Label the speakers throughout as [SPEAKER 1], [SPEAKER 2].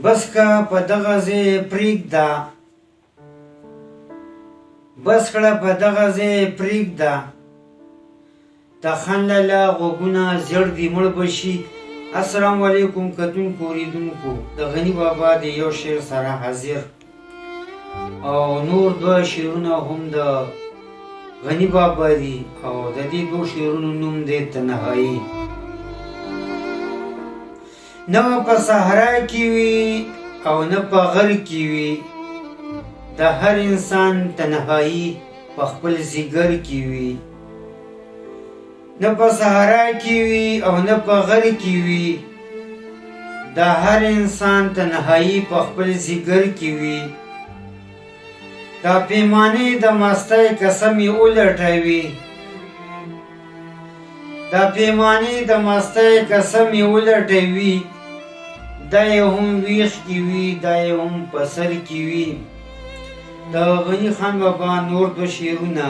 [SPEAKER 1] بس که په دغه ځای پرېږده، بس کړه په دغه ځای پرېږده، د خان لالا غوږونه زیړ دي مړ به شي. السلام علیکم کتونکو اورېدونکو، د غني بابا د یو شعر سره حاضر او نور دوه شعرونه هم د غني بابا دي او د دې دوو شعرونو نوم دی تنهایی. نه په صحرا کې وي او نه په غر کې وي، د هر انسان تنهایی په خپل ځیګر کې وي. نه په صحرا کې وي او نه په غر کې وي، د هر انسان تنهایی په خپل ځیګر کې وي. دا پیمانې د مستۍ قسم یې ولټوي، دا پیمانې د مستۍ قسم یې ولټوي، دا یې هم ویښ کې وي، دا یې هم په سر کې وي. د غني خان بابا نور دوه شعرونه.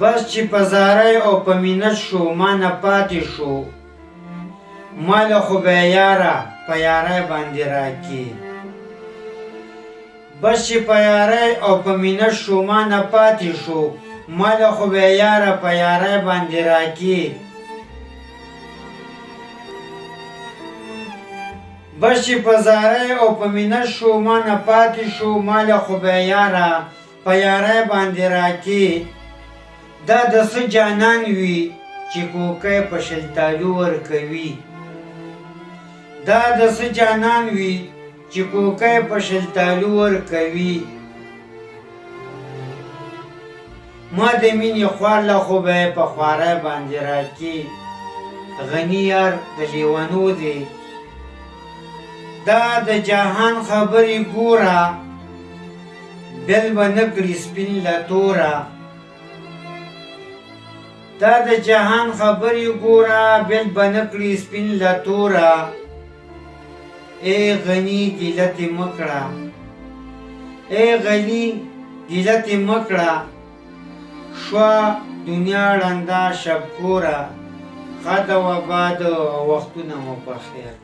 [SPEAKER 1] بس چې په زارۍ او په مینت شو ما نه پاتې شو، ما له خو به یاره په یارۍ باندې راکې. بس چې په یارۍ او په مینت شو ما نه پاتې شو، ما له خو به یاره په یارۍ باندې راکې. بس چې په زارۍ او په مینت شو ما نه پاتې شو، ما له خو به یاره په یارۍ باندې راکې. دا د څه جانان وي چې کوکی په شلتالو ورکوي، دا د څه جانان وي چې کوکی په شلتالو ورکوي. ما د مینې خوار له خو به یې په خوارۍ باندې راکې، غني یار د لیونو دی. دا د جهان خبرې ګوره، بل به نه کړي سپین له توره. دا د جهان خبرې ګوره، بل به نه کړي سپین له توره. ای غني ګیله ترې مه کړه، ای غني ګیله ترې مه کړه، شوه دنیا ړنده شبکوره. ښاد او اباد او وختونه مو په خیر.